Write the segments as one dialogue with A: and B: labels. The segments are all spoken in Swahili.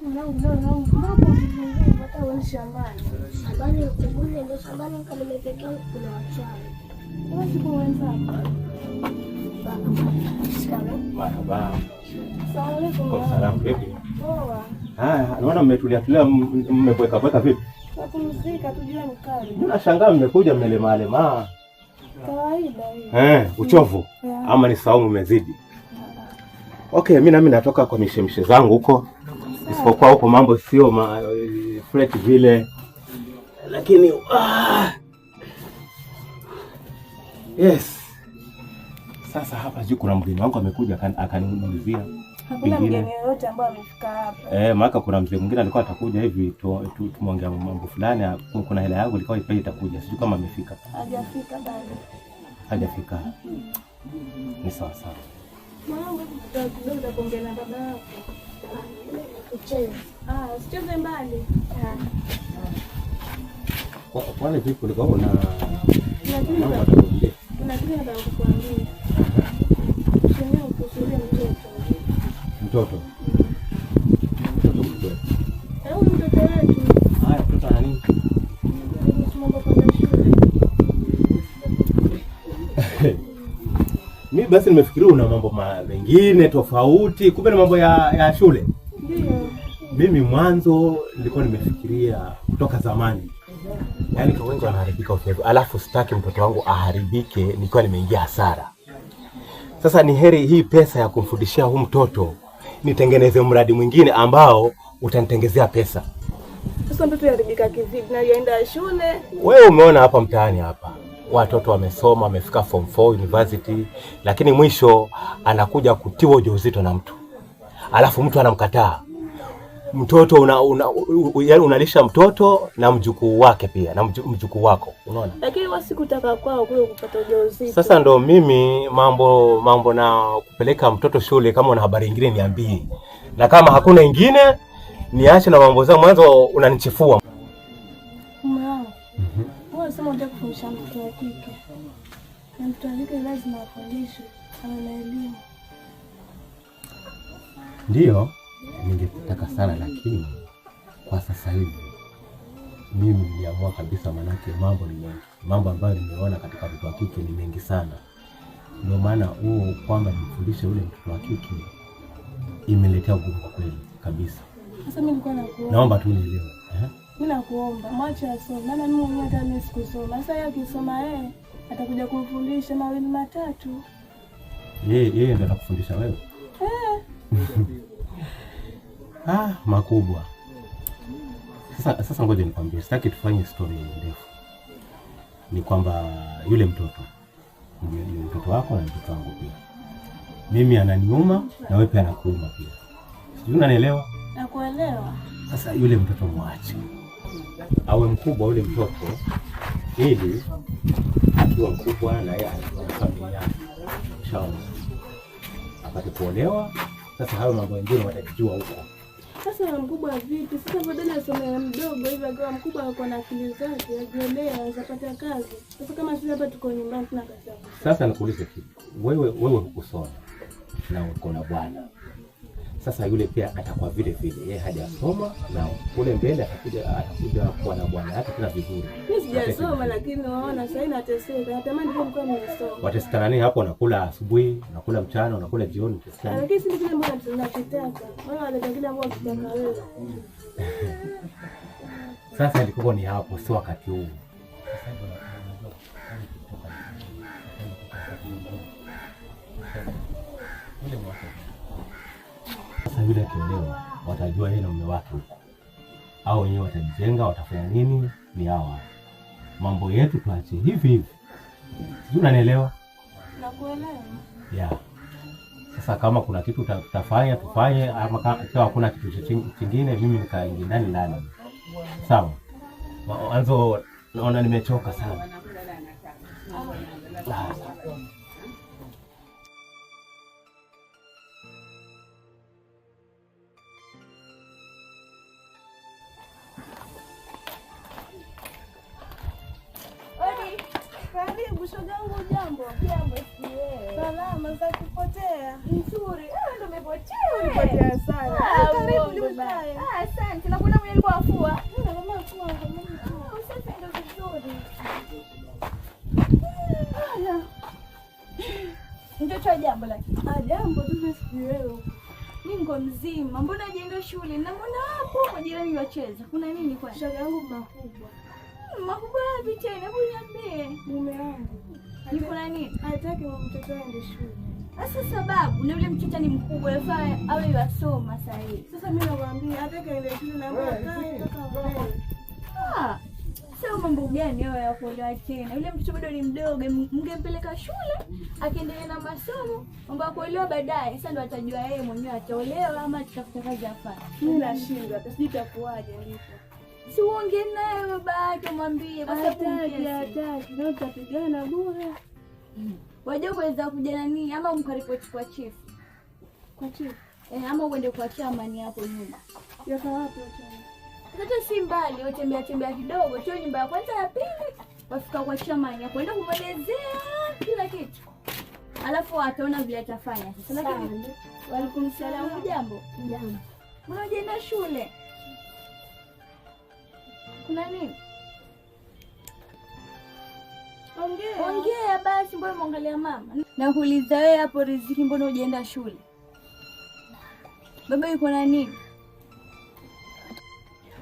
A: Mwanangu leo mwanangu hata wewe shambani.
B: Shambani kubuni ndio shambani kama peke yangu kuna wachawi.
A: Wewe siku wenzako.
C: Marhaba.
A: Asalamu alaykum.
C: Salamu vipi?
A: Poa.
C: Haya, naona mmetulia tulia, mmeboeka boeka vipi?
A: Tunapumzika tu jua ni kali.
C: Mimi nashangaa mmekuja mmelemaa lemaa.
A: Kawaida hiyo.
C: Uchovu ama ni saumu imezidi? Okay, mimi nami natoka kwa mishemishe zangu huko. Isipokuwa huko mambo sio fresh vile. Lakini yes. Sasa hapa juu kuna mgeni wangu amekuja akaniulizia.
A: Hakuna mgeni yoyote ambaye amefika hapa.
C: Maana kuna mzee mwingine alikuwa atakuja hivi tumwongea mambo fulani, kuna hela yangu ilikuwa ipe itakuja. Sijui kama amefika.
A: Hajafika bado.
C: Hajafika. Ni sawa sawa.
A: Mwanangu kidogo kuongea na baba yako.
B: Kucheza.
A: Usicheze mbali.
C: Kwani vipi ulikuwa una
A: Kuna kitu nataka kukuambia. Sio kuhusu mtoto.
C: Mtoto. Mtoto mtoto.
A: Huyu mtoto wetu.
C: Haya, mtoto ana nini?
A: Mambo kwa shule.
C: Mimi basi nimefikiria una mambo mengine tofauti, kumbe ni mambo ya shule.
A: Ndio.
C: Mimi mwanzo nilikuwa nimefikiria kutoka zamani. Yaani kwa wengi wanaharibika ovyo. Alafu sitaki mtoto wangu aharibike nikiwa nimeingia hasara. Sasa ni heri hii pesa ya kumfundishia huu mtoto nitengeneze mradi mwingine ambao utanitengezea pesa.
A: Sasa mtoto yaharibika kivipi na yaenda shule?
C: Wewe umeona hapa mtaani hapa watoto wamesoma, wamefika form 4 university, lakini mwisho anakuja kutiwa ujauzito na mtu. Alafu mtu anamkataa. Mtoto yaani unalisha mtoto na mjukuu wake pia na mjukuu wako, unaona?
A: Lakini wasikutaka kwao kule kupata ujauzito.
C: Sasa ndo mimi mambo na kupeleka mtoto shule, kama una habari nyingine niambie. Na kama hakuna nyingine niache na mambo zangu, mwanzo unanichefua.
A: Mwanangu. Wewe unasema unataka kufundisha mtoto wa kike. Na mtoto wa kike lazima afundishwe, awe na elimu.
C: Ndio, ningetaka sana lakini kwa sasa hivi mimi niliamua kabisa, manake mambo ni mengi. Mambo ambayo nimeona katika mtoto wa kike ni mengi sana. Ndio maana huo kwamba nimfundishe yule mtoto wa kike imeletea ugumu kwa kweli kabisa.
A: Sasa mimi nilikuwa nakuomba.
C: Naomba tu nielewe.
A: Mimi nakuomba mwache asome. Maana mimi mwenyewe hata mimi sikusoma. Sasa yeye akisoma yeye atakuja kumfundisha mawili matatu.
C: Yeye ndiye atakufundisha wewe. Makubwa. Sasa ngoja nikwambie, sitaki tufanye story ndefu. Ni kwamba yule mtoto ni mtoto wako na mtoto wangu pia. Mimi ananiuma na wewe pia anakuuma pia. Sijui unanielewa?
A: Nakuelewa.
C: Sasa yule mtoto muache awe mkubwa yule mtoto, ili akiwa mkubwa na yeye ana familia, inshallah apate kuolewa. Sasa hayo mambo mengine watajua huko.
A: Sasa mkubwa vipi? Sasa badala asome mdogo hivi, akiwa mkubwa ako na akili zake, ajielewa, anaweza pata kazi. Sasa kama sisi hapa tuko nyumbani tuna kazi ya kusoma.
C: Sasa nikuulize kitu. Wewe hukusoma na uko na bwana. Sasa yule pia atakuwa vile vile, yeye hajasoma na kule mbele atakuja kuwa na bwana yake tena vizuri.
A: Mimi sijasoma lakini naona sasa nateseka. Natamani pia mko nimesoma.
C: Watesekana nini hapo? Unakula asubuhi, unakula mchana, unakula jioni, utesekana.
A: Lakini si kile ambacho tunakitaka. Wao wanataka kile ambacho tunataka wewe.
C: Sasa ilikuwa ni hapo, sio wakati huu. Sasa yule akiolewa watajua yeye na mume wake huko, au wenyewe watajijenga, watafanya nini? Ni hawa mambo yetu tuache hivi hivi, sijui unanielewa?
A: Nakuelewa.
C: Yeah. Sasa kama kuna kitu tutafanya tufanye, ama kama hakuna kitu kingine mimi nikaingia ndani ndani. Sawa. Mwanzo naona nimechoka sana.
A: Karibu shoga yangu, jambo. Jambo, si wewe. Salama za kupotea.
D: Nzuri. Wewe ndio umepotea.
A: Ulipotea sana. Karibu, Bye.
D: Ah, asante. Na kuna mwenye alikuwa afua.
A: Na mama afua, mama afua.
D: Usafi ndio vizuri.
A: Haya.
D: Mtoto jambo lakini.
A: Ah, jambo tu sijui wewe.
D: Mimi niko mzima. Mbona hujaenda shule? Namuona hapo kwa jirani wacheza. Kuna nini kwani?
A: Shoga yangu makubwa.
D: Makubwa yapi tena? Hebu niambie.
A: Mume wangu.
D: Yuko na nini?
A: Hataki mtoto aende shule.
D: Sasa sababu na yule mtoto ni mkubwa, yafaa awe yasoma sasa hivi.
A: Sasa mimi nakwambia hataki aende shule na mimi nataka.
D: Ah. Sasa mambo gani hayo ya kuolewa tena? Yule mtoto bado ni mdogo, mngempeleka shule akiendelea na masomo, mambo ya kuolewa baadaye. Sasa ndo atajua yeye mwenyewe ataolewa ama atatafuta kazi afanye.
A: Mimi nashindwa, hata sijui itakuwaje ndipo.
D: Si uongee naye baba yake umwambie, kwa sababu
A: Hataki, hataki. Leo tutapigana bure.
D: Wajua kuweza kuja nani ama umkaripoti kwa chifu.
A: Kwa chifu.
D: Eh, ama uende kwa chamani hapo nyuma.
A: Yaka wapi chama?
D: Hata si mbali, watembea tembea kidogo, sio nyumba ya kwanza ya pili, wafika kwa chamani hapo, enda kumwelezea kila kitu. Alafu ataona vile atafanya. Sasa lakini walikum salamu, jambo.
B: Jambo.
D: Mbona hujaenda shule? Kuna nini?
A: Ongea.
D: Ongea basi, mbona mwangalia mama? Nakuuliza wewe hapo Riziki, mbona hujaenda shule? Baba yuko na nini?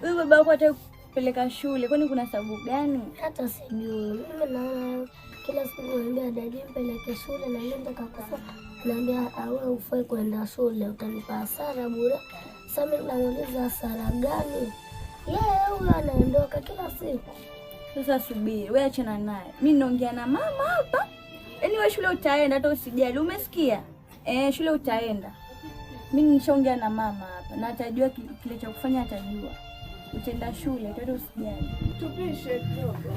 D: Huyu baba yako hataki kupeleka shule, kwani kuna sababu gani?
B: Hata sijui. Mimi naona kila siku naambia dadi mpeleke shule na mimi nitakakosa naambia awe ufai kwenda shule utanipa hasara bure. Sasa mimi namuuliza hasara gani? Yeye huyo anaondoka kila siku.
D: Sasa subiri, wewe achana naye. Mimi naongea na mama hapa. Yaani wewe shule utaenda hata usijali, umesikia? Eh, shule utaenda. Mimi nishaongea na mama hapa na atajua kile cha kufanya atajua. Utaenda shule, hata usijali.
A: Tupishe kidogo.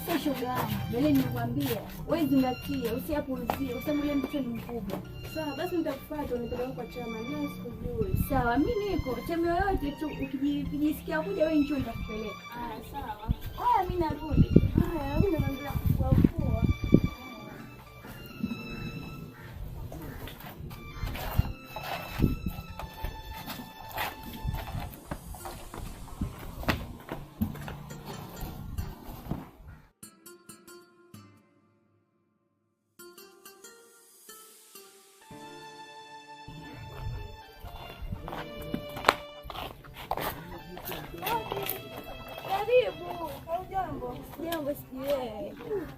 D: Sasa shoga yangu, vile nilikwambia, wewe zingatie, usiapuuzie, useme yule mtoto ni mkubwa.
A: Sawa, basi nitakufuata unipeleke kwa chama. Mimi sikujui.
D: Sawa, mimi niko chama yoyote tu ukijisikia kuja wewe njoo nitakupeleka.
A: Ah, sawa.
D: Haya, mimi narudi.
A: Haya, mimi naanza kufua fua.
D: Karibu.
A: Hujambo?
D: Jambo, sijui wewe.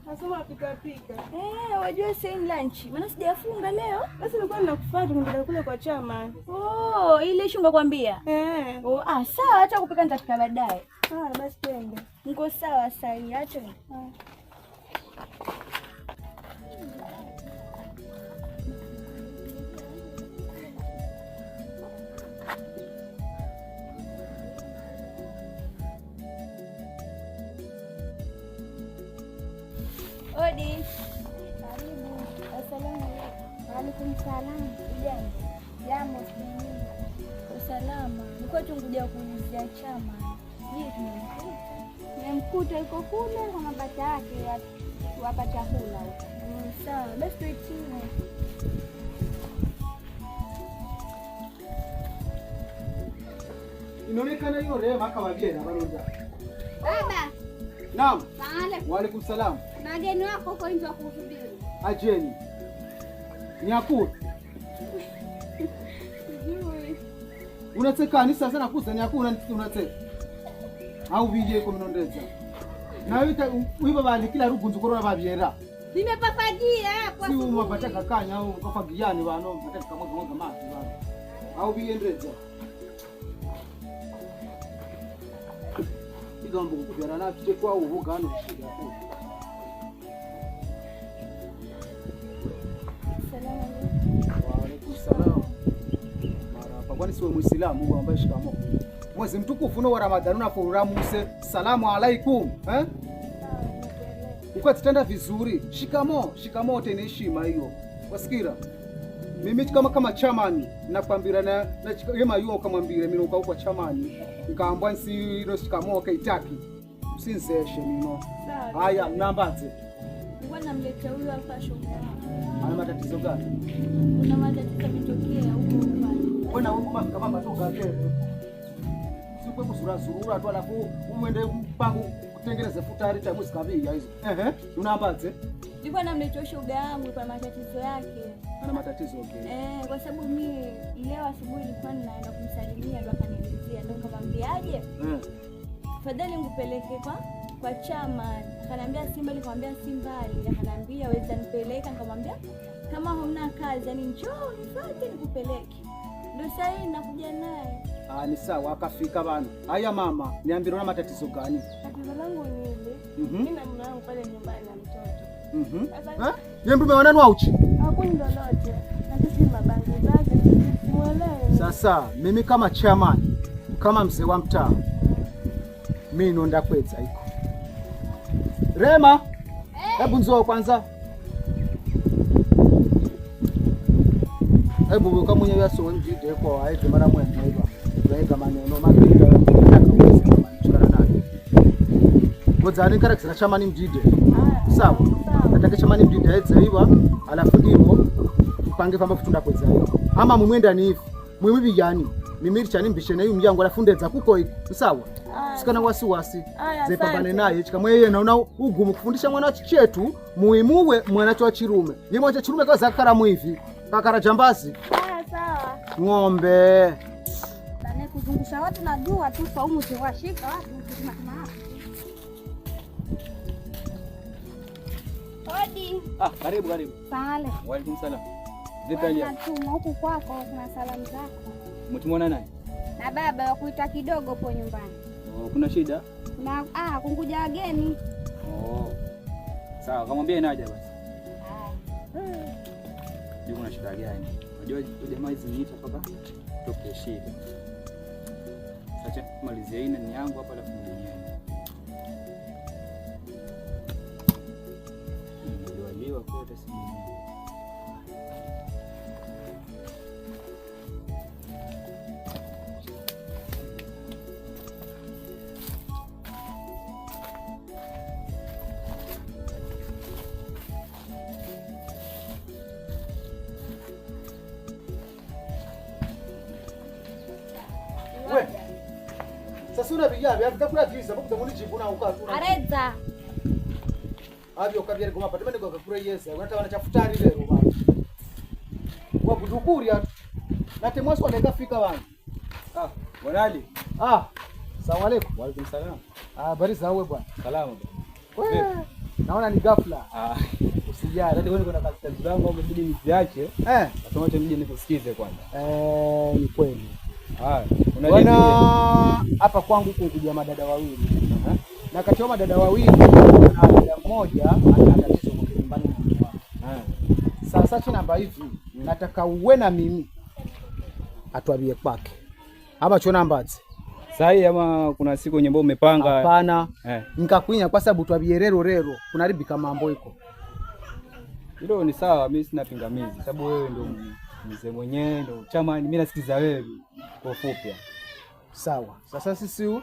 A: Nasoma pika pika.
D: Eh, wajua sasa ni lunch. Maana sijafunga leo.
A: Basi nilikuwa ninakufuata unipeleke kule kwa chama.
D: Oh, ile shunga kwambia.
A: Eh.
D: Oh, ah, sawa, hata kupika nitapika baadaye.
A: Haya, basi twende.
D: Niko sawa sasa hivi, acha. Odi.
B: Karibu.
D: Asalamu alaykum.
B: Waalaikum salam.
D: Jambo.
B: Jambo, sijui.
D: Usalama. Nilikuwa tu nikuja kuulizia chama. Je, tumemkuta?
E: Nimemkuta yuko kule kwa mabata yake wapa chakula huko.
D: Sawa, basi tuitime.
F: Inaonekana hiyo rehema akawavyera balonda.
E: Baba,
F: Naam.
E: salaam.
F: Wa alaikum salam.
E: Mageni wako huko nje wakusubiri.
F: Ajeni. Nyaku. Unateka ni sasa nakuza nyaku unateka. Au vije ko minondeza. Na wita wiba bali kila rugunzu korora bavyera.
E: Nimepafagia hapo.
F: Si uma bataka kanya au kafagiani bano bataka mwaga mwaga maji bano. Au biendreza. Igambo kuvyara na kichekwa ubugano shida. Wa alaikum salam. Marhaba. Kwani siwe Muislamu huyo ambaye shikamo. Mwezi mtukufu no wa Ramadhani unafuramuse salamu alaikum, eh? Ukatitenda vizuri. Shikamo, shikamo tena heshima hiyo. Wasikira? Mimi kama chamani nakwambira na yema yuo ukamwambira mimi uka kwa chamani. Nikaambwa nsi ilo shikamo kaitaki. Usinzeshe mino.
A: Sawa.
F: Haya mnambaze.
D: Nilikuwa namleta huyu hapa shoga yangu.
F: Ana matatizo gani?
D: Kuna matatizo yametokea huko nyumbani.
F: Wewe wewe kama matoka kele. Sikwe kusura zurura tu alafu umwende mpango kutengeneza futari ta mwezi kabili hizo. Ehe, unaambaze?
D: Nilikuwa namletea shoga yangu kwa matatizo yake.
F: Ana matatizo okay.
D: Eh, kwa sababu mimi leo asubuhi nilikuwa ninaenda kumsalimia ndo akaniulizia, ndo nikamwambiaje?
F: Eh.
D: Fadhali nikupeleke kwa chama. Akaniambia si mbali, nikamwambia si mbali. Akaniambia weza nipeleka, nikamwambia kama huna kazi yani njoo nifuate nikupeleke. Ndio sasa hii nakuja naye.
F: Ah, ni sawa akafika bana. Haya mama, niambie una matatizo gani?
A: Tatizo langu ni hili. Mimi na mume wangu pale nyumbani na mtoto.
F: Eh? Yeye mtume wa nani wauchi?
A: Hakuni lolote. Na sisi mabangi zake simuelewi.
F: Sasa mimi kama chairman, kama mzee wa mtaa, mimi nonda kwedza iko. Rema, hebu njoo kwanza. Hebu kama mwenye yaso ndide kwa aje mara mwene hiva. Wega maneno mabili nataka naye. Ngoja ni karakter chairman mjide. Sawa. Nataka chairman mjide aje hiva alafu ndimo tupange kwamba kutunda kwedza hiyo. Ama mumwenda ni hivi. Mwimi bijani. Mimi chani mbishe hiyo mjango alafu ndedza kuko iko. Sawa. Sikana wasiwasi. Zepambane naye chikamwe yeye naona ugumu kufundisha mwana chetu muimuwe mwana wa chirume. Yeye mwana chirume kwa zakara mwivi. Kakara jambazi.
E: Haya sawa.
F: Ng'ombe.
E: Bane kuzungusha watu najua tu saumu ziwashika watu kama hapa. Hodi.
G: Ah, karibu karibu.
E: Sale.
G: Wa alaikum salam. Vipi hali yako?
E: Natumwa huku kwako kuna salamu zako.
G: Mtumwona nani?
E: Na baba wakuita kidogo po nyumbani.
G: Oh, kuna shida?
E: Kuna kunguja wageni.
G: Oh. Sawa, kamwambie naja basi. Ah. Kuna shida gani? Unajua jamaa hizi niita mpaka toke shida. Sasa malizia hii ni yangu hapa alafu mwenyewe. Niliwaliwa kwa hata si
F: Sasa una biya biya giza bokuza muri jibu na ukatu.
E: Areza.
F: Avyo kabyere goma patemene kwa kakure yesa unata chafutari lero bana. Kwa budukuria na temwaso anaweza fika bana.
G: Ah, bwana Ali.
F: Ah. Salamu alaykum.
G: Wa alaykum salam.
F: Ah, habari za wewe bwana?
G: Salama bwana.
F: Naona ni ghafla.
G: Ah,
F: usijali.
G: Hata wewe kuna kazi zangu au mbidi niziache.
F: Eh.
G: Nasema acha nije nikusikize kwanza.
F: Eh, ni kweli.
G: Ah,
F: bwana hapa kwangu huko kuja madada wawili. Na kati ya madada wawili kuna dada mmoja ana tatizo kwa nyumbani na mume wake. Sasa chini namba hivi nataka uwe na mimi atuambie kwake. Ama chona mbazi.
G: Sahi ama kuna siku nyimbo umepanga?
F: Hapana. Nikakuinya kwa sababu tuambie rero rero kunaribika mambo iko.
G: Hilo ni sawa, mimi sina pingamizi sababu wewe ndio mzee mwenyewe ndio chama, mimi nasikiza wewe kwa ufupi.
F: Sawa. Sasa sisi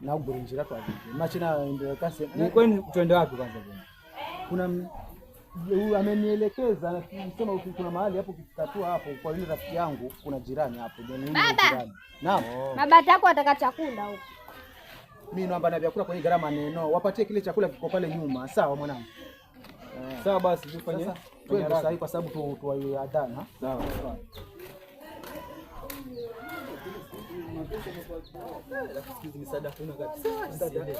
F: na ugurinjira kwa vipi? Machina ndio kasi.
G: Ni kwani tuende wapi kwanza bwana?
F: Kuna huyu amenielekeza na kusema kuna mahali hapo ukifika hapo kwa yule rafiki yangu kuna jirani hapo. Ndio yule jirani. Naam.
G: Oh.
E: Mabata yako ataka chakula huko.
F: Mimi naomba na vyakula kwenye gharama neno. Wapatie kile chakula kiko pale nyuma. Sawa mwanangu.
G: Sawa basi tufanye.
F: Twende sasa kwa sababu tuadhana.
G: Sawa.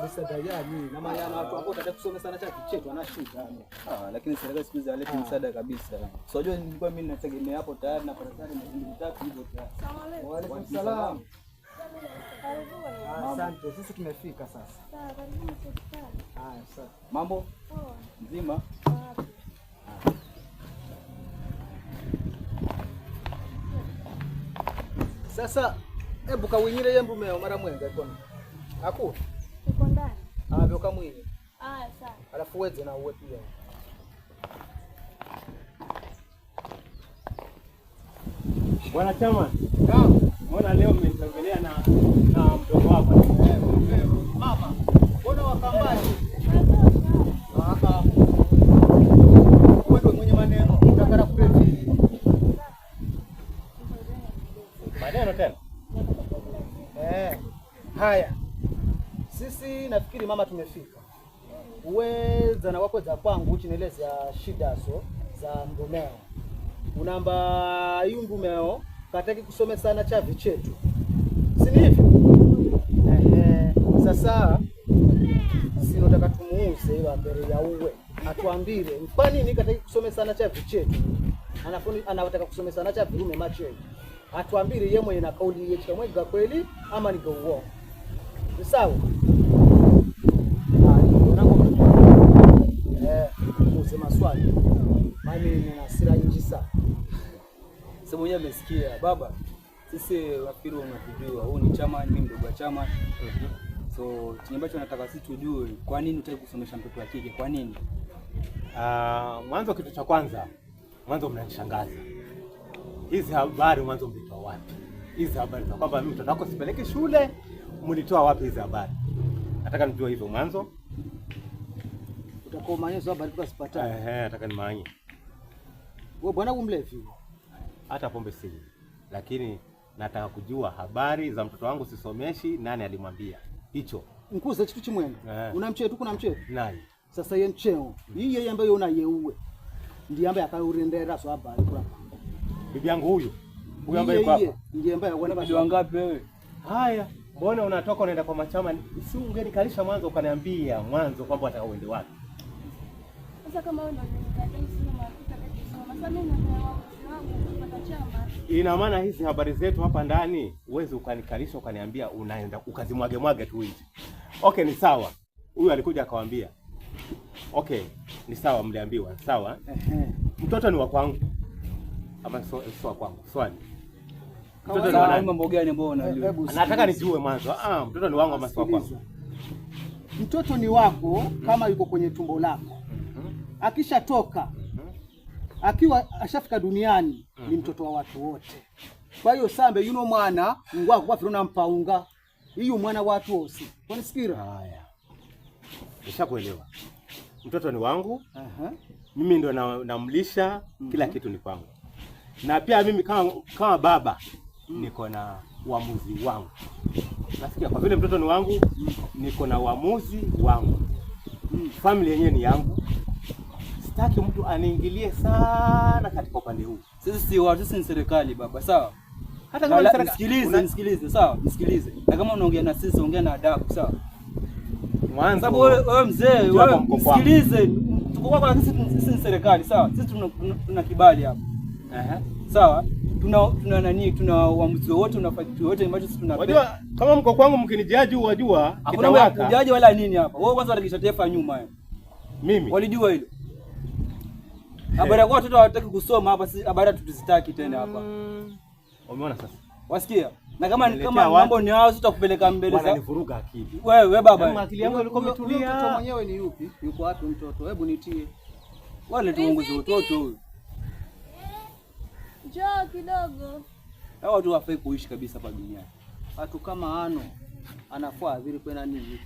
F: Msaada gani? Na maana watu ambao watataka kusoma sana cha kichetu anashuka.
G: Ah, lakini serikali siku hizi haleti msaada kabisa. So unajua nilikuwa mimi nategemea hapo tayari na tayari na mitatu hivyo tayari.
F: Wa alaykum salaam. Asante, sisi tumefika sasa.
A: Sawa, karibuni hospitali.
F: Haya, sawa.
G: Mambo? Mzima?
F: Sasa hebu kawinyire yembu meo mara mwenga kona. Aku?
A: Uko ndani.
F: Ah, vyo kamwinye.
A: Ah, sawa.
F: Alafu weze na uwe pia.
C: Bwana Chama.
F: Naam.
C: Mbona leo mmenitembelea na mdogo wako?
F: Mama, mbona wakambaji? Ah. Wewe ndio mwenye maneno, unakara kule.
C: Maneno tena.
F: Eh. Haya. Sisi nafikiri mama tumefika. Uweza na wako za kwangu uchineleza shida so za mgomeo. Unamba yu ngumeo kataki kusome sana chavi chetu. Si ni hivyo? Ehe. Sasa sinotaka tumuuze iwa mbele ya uwe atuambire kwa nini kataki kusome sana chavi chetu. Anafuni anataka kusome sana cha virume mache. Atuambire ye mwenye na kauli ye chikamwe kweli ama ni uongo. Ni sawa? Muuze maswali. Mimi nina hasira nyingi sana.
G: Sasa mwenyewe amesikia baba. Sisi nafikiri unatujua. Huu ni chama, mimi mdogo wa chama. So chenye ambacho nataka sisi tujue, kwa nini hutaki kusomesha mtoto wa kike? Kwa nini?
C: Mwanzo kitu cha kwanza, mwanzo mnanishangaza. Hizi habari mwanzo mlitoa wapi? Hizi habari za kwamba mimi mtoto wako sipeleke shule, mlitoa wapi hizi habari? Nataka nijue hivyo mwanzo.
F: Utakuwa manyezo habari tukazipata.
C: Ehe, nataka nimanye.
F: Wewe bwana umlevi.
C: Hata pombe sinywi. Lakini nataka kujua habari za mtoto wangu sisomeshi, nani alimwambia hicho?
F: Nkuze chitu chimwenga. Una mchetu kuna mchetu?
C: Nani?
F: Sasa ye mcheo. Hii yeye ambaye una yeuwe. Ndiye ambaye akaurendera so habari kula.
C: Bibi yangu huyu. Huyu ambaye yuko hapa.
F: Ndiye ambaye wana
G: Bibi wangapi wewe?
C: Haya, mbona unatoka unaenda kwa machama? Si ungenikalisha mwanzo ukaniambia mwanzo kwamba unataka uende wapi?
A: Sasa kama wewe ndio unanikataa kusoma, kusoma. Sasa mimi ndio wangu kupata chama.
C: Ina maana hizi habari zetu hapa ndani uweze ukanikalisha ukaniambia unaenda ukazimwage mwage tu nje. Okay, ni sawa. Huyu alikuja akawaambia. Okay, ni sawa mliambiwa, sawa? Mtoto ni wa kwangu. Ama sio wa kwangu. Swali. Mtoto ni wa nani?
G: Mambo gani ambao unajua?
C: Nataka nijue mwanzo. Mtoto ni wangu ama sio wa kwangu?
F: Mtoto ni wako kama yuko kwenye tumbo lako. Akishatoka akiwa ashafika duniani ni mtoto wa watu wote. Kwa hiyo sambe yuno mwana ngwako kwa filona mpaunga. Hiyo mwana watu wote. Kwani sikira?
C: Haya. Nishakuelewa. Mtoto ni wangu. Mimi ndo namlisha, kila kitu ni kwangu. Na pia mimi kama baba niko na uamuzi wangu. Nasikia kwa vile mtoto ni wangu, niko na uamuzi wangu. Family yenyewe ni yangu. Sitaki mtu aniingilie sana katika upande huu.
G: Sisi si watu, sisi ni serikali baba, sawa?
C: Hata kama serikali
G: nisikilize, nisikilize, sawa? Nisikilize. Na kama unaongea na sisi ongea na adabu, sawa?
C: Mwanzo.
G: Sababu wewe mzee, wewe nisikilize. Tuko kwako lakini sisi ni serikali, sawa? Sisi tuna kibali hapa. Sawa? Tuna nani, tuna uamuzi wote, tunafanya kitu yote ambacho sisi tunapenda.
C: Wajua kama mko kwangu mkinijaji wajua
G: kitawaka. Hakuna kujaji wala nini hapa. Wewe kwanza unarekebisha taifa nyuma.
C: Mimi.
G: Walijua hilo. Habari kwa watoto hawataki kusoma hapa, si habari tutuzitaki tena hapa.
C: Umeona sasa?
G: Wasikia? Na kama mambo ni hayo tutakupeleka mbele
C: za. Wananivuruga akili.
G: Wewe baba.
C: Akili yangu ilikuwa imetulia.
F: Mtoto mwenyewe ni yupi? Yuko wapi mtoto? Hebu nitie.
G: Wale tuongoze watoto huyu.
A: Njoo kidogo.
G: Hao watu hawafai kuishi kabisa hapa duniani.
F: Watu kama ano anafaa adhiri kwenda nini?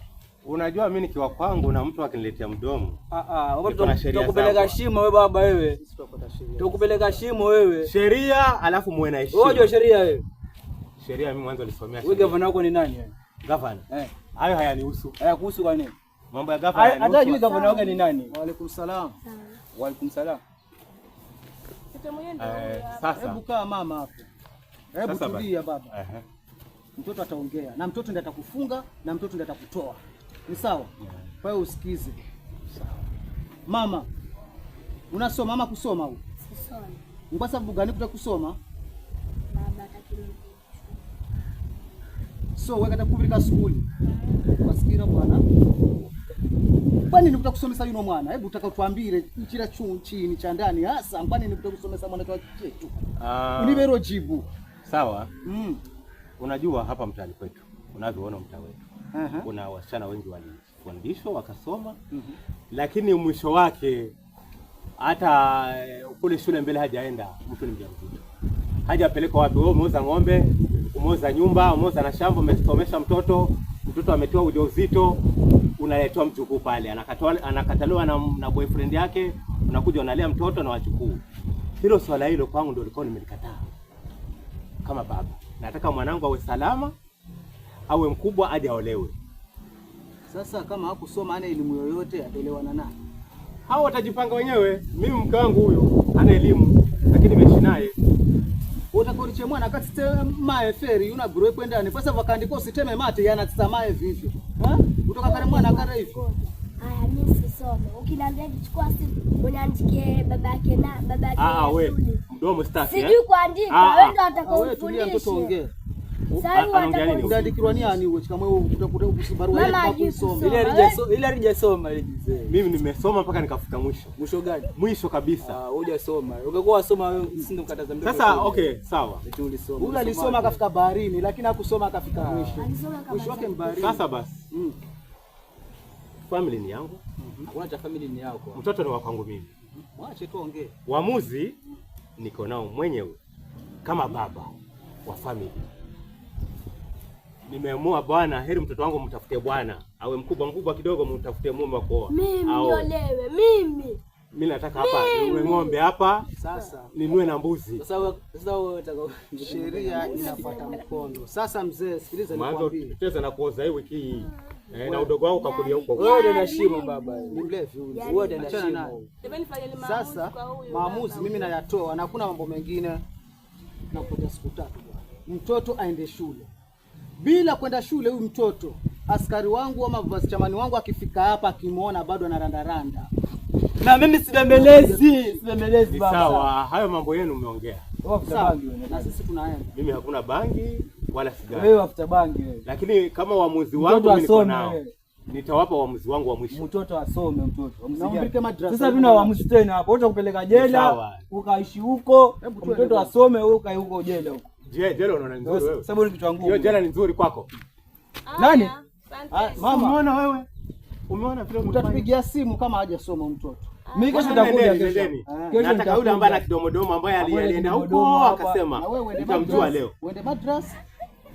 C: Unajua mimi nikiwa kwangu na mtu akiniletea mdomo.
G: Tutakupeleka shimo wewe baba wewe. Tutakupeleka shimo wewe.
C: Sheria alafu muwe na heshima.
G: Wewe unajua sheria wewe.
C: Sheria mimi mwanzo nilisomea sheria.
G: Wewe gavana wako ni nani wewe?
C: Gavana. Hayo hayanihusu.
G: Hayakuhusu kwa nini?
C: Mambo ya gavana hayanihusu.
G: Hata jui gavana wako ni nani?
F: Wa alaikum salam.
G: Wa alaikum salam.
C: Sasa
F: hebu kaa mama hapo. Hebu tulia baba. Mtoto ataongea na mtoto ndiye atakufunga na mtoto ndiye atakutoa. Ni sawa? Kwa hiyo usikize. Sawa. Mama, unasoma ama kusoma huko?
B: Sisomi.
F: Ni kwa sababu gani kutaka kusoma?
B: Baba hataki.
F: So wewe kata kupeleka skuli. Wasikira bwana. Kwani ni kutaka kusomesa yuno mwana? Hebu utaka tuambie nchira chini cha ndani hasa kwani ni kutaka kusomesa mwana kwa chetu? Unibero jibu.
C: Sawa. Unajua hapa mtaani kwetu, unavyoona mtaa wetu. Kuna wasichana wengi walifundishwa wakasoma, lakini mwisho wake hata kule shule mbele hajaenda, mtu ni mjamzito. Hajapelekwa wapi? Wewe umeuza ng'ombe, umeuza nyumba, umeuza na shamba, umesomesha mtoto, mtoto ametoa ujauzito, unaletewa mjukuu pale, anakataliwa na boyfriend yake, unakuja unalea mtoto na wajukuu. Hilo swala hilo kwangu ndio lilikuwa nimelikataa kama baba. Nataka mwanangu awe salama, awe mkubwa, aje aolewe.
F: Sasa kama hakusoma ana elimu yoyote ataelewana naye?
C: Hao watajipanga wenyewe. Mimi mke wangu huyu hana elimu, lakini nimeishi naye.
F: Utakoriche mwana akatite mae feri una bure kwendani kwasa vakandika usiteme mate yanatisa mae vivyo. Ha? Utoka kare mwana akare hivyo.
B: Haya, mimi sisome. Ukiniambia nichukua simu uniandikie babake na babake.
C: Ah, we
B: shule.
C: mdomo staki.
B: Sijui kuandika,
C: Ah,
B: wewe ndo
F: Ah, wewe tulia mtoto
B: utakaofundishe.
F: ongee.
B: Sasa
C: Anaongea nini?
F: Utaandikirwa ni ani wewe kama wewe utakuta barua
B: Mama
F: yako
B: hajui
F: kuisoma.
B: kusoma.
G: Ile alijasoma ile mzee.
C: Mimi nimesoma mpaka nikafika mwisho.
G: Mwisho gani?
C: Mwisho kabisa.
G: Ah, hujasoma. Ungekuwa wasoma wewe usingekataza mtoto.
C: Sasa okay, sawa.
G: Eti ulisoma.
F: Huyu alisoma akafika baharini lakini hakusoma akafika mwisho.
B: Alisoma kama
F: Mwisho wake mbaharini.
C: Sasa basi,
F: Mm.
C: family ni yangu,
G: Hakuna cha family ni yako.
C: mtoto ni wa kwangu mimi.
F: Mwache tu ongee.
C: Uamuzi niko nao mwenyewe kama baba wa family. Nimeamua bwana, heri mtoto wangu mtafutie bwana, awe mkubwa mkubwa kidogo, mtafutie mume wa kuoa.
B: Mimi
C: Aoe.
B: niolewe, mimi.
C: Mimi nataka hapa ninunue ng'ombe hapa,
F: Sasa
C: ninunue na mbuzi.
G: Sasa wewe unataka
F: sheria inafuata mkondo. Sasa mzee, sikiliza
C: Mwanzo
F: nikwambie.
C: tucheze na kuoza hii wiki hii. Eh, na udogo wangu kakulia huko.
G: Wewe ndio na shimo baba.
F: Ni mlevi huyu.
G: Wewe ndio na
F: Achana naye.
G: shimo.
A: Jamani, fanyeni maamuzi
F: Sasa
A: kwa huyu
F: maamuzi
A: baba.
F: mimi nayatoa na hakuna mambo mengine. Nakupatia siku 3 bwana. Mtoto aende shule. Bila kwenda shule huyu mtoto, askari wangu ama chamani wangu akifika hapa akimwona bado anarandaranda.
G: Na mimi sibembelezi, sibembelezi
C: Ni
G: baba.
C: sawa, hayo mambo yenu umeongea.
G: Wewe wafuta
F: Sawa.
G: bangi wewe.
F: Na sisi tunaenda.
C: Mimi hakuna bangi wala sigara.
G: Wewe wafuta bangi wewe.
C: Lakini kama uamuzi wangu
G: Mtoto
C: mimi niko
G: asome
C: nao.
G: wewe.
C: Nitawapa uamuzi wangu wa mwisho.
G: Mtoto asome mtoto.
F: Na umpeleke madrasa.
G: Sasa tuna uamuzi tena hapo. Utakupeleka jela,
C: Sawa.
G: ukaishi huko,
F: Hebu tuende
G: mtoto
F: bwana.
G: asome wewe ukae huko jela huko.
C: Je, jela unaona ni nzuri wewe?
G: Sababu ni kichwa ngumu.
C: Hiyo jela ni nzuri kwako?
G: Nani?
A: Haya, asante.
F: Ah, mama,
C: Umeona wewe? Umeona vile umefanya?
F: utatupigia simu kama hajasoma mtoto.
G: Mimi kesho nitakuja
C: Nendeni,
G: kesho.
C: nendeni.
G: Kesho
C: Nataka yule ambaye ana
G: nitakuja.
C: kidomodomo ambaye
G: Ambaye
C: alienda huko
G: kidomodomo hapa.
C: akasema
F: Na wewe uende
C: nitamjua
F: madras,
C: leo.
F: uende madras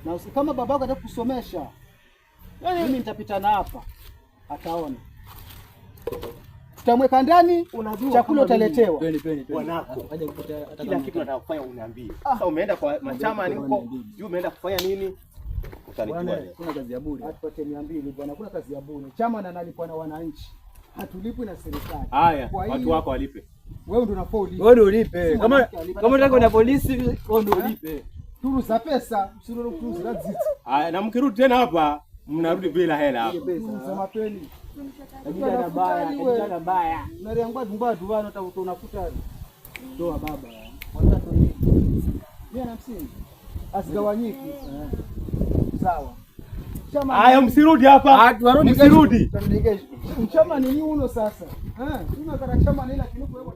F: na kama babako atakusomesha, mimi nitapita na hapa, ataona. Tutamweka ndani,
C: Unajua
F: chakula
C: kama mimi-
F: utaletewa.
G: Twende twende twende.
C: Bwanako.
G: Akaja kupata hata
C: Kila
G: kama-
C: kitu nataka kufanya uniambie. Sasa umeenda kwa machamani huko, sijui umeenda kufanya nini? Utanijua
G: Bwana,
C: leo.
G: kuna kazi ya bure.
F: Atupate 200 bwana, kuna kazi ya bure. Chama na analipwa na wananchi, hatulipwi na serikali.
C: Haya,
F: Kwa
C: watu
F: hiyo-
C: wako walipe.
F: Wewe ndio unafaa ulipe.
G: Wewe ndio ulipe.
F: Si
G: Kama
F: mwanamke alipe.
G: kama unataka kwenda polisi, wewe ndio ulipe.
F: Turu za pesa, usiroro turu za dzitsi.
C: Haya, na mkirudi tena hapa mnarudi bila hela hapa.
F: Turu za mapeni.
G: Kijana baya, kijana baya.
F: Unaria ngwadu ngwadu bwana utakuta unakuta doa baba. Watatu ni 150. Asigawanyiki. Sawa. Chama
C: Haya, msirudi hapa.
G: Ah, tuarudi kesho.
C: Msirudi.
G: Turudi kesho.
F: Chama ni uno sasa. Eh, uno kana chama ni lakini kwa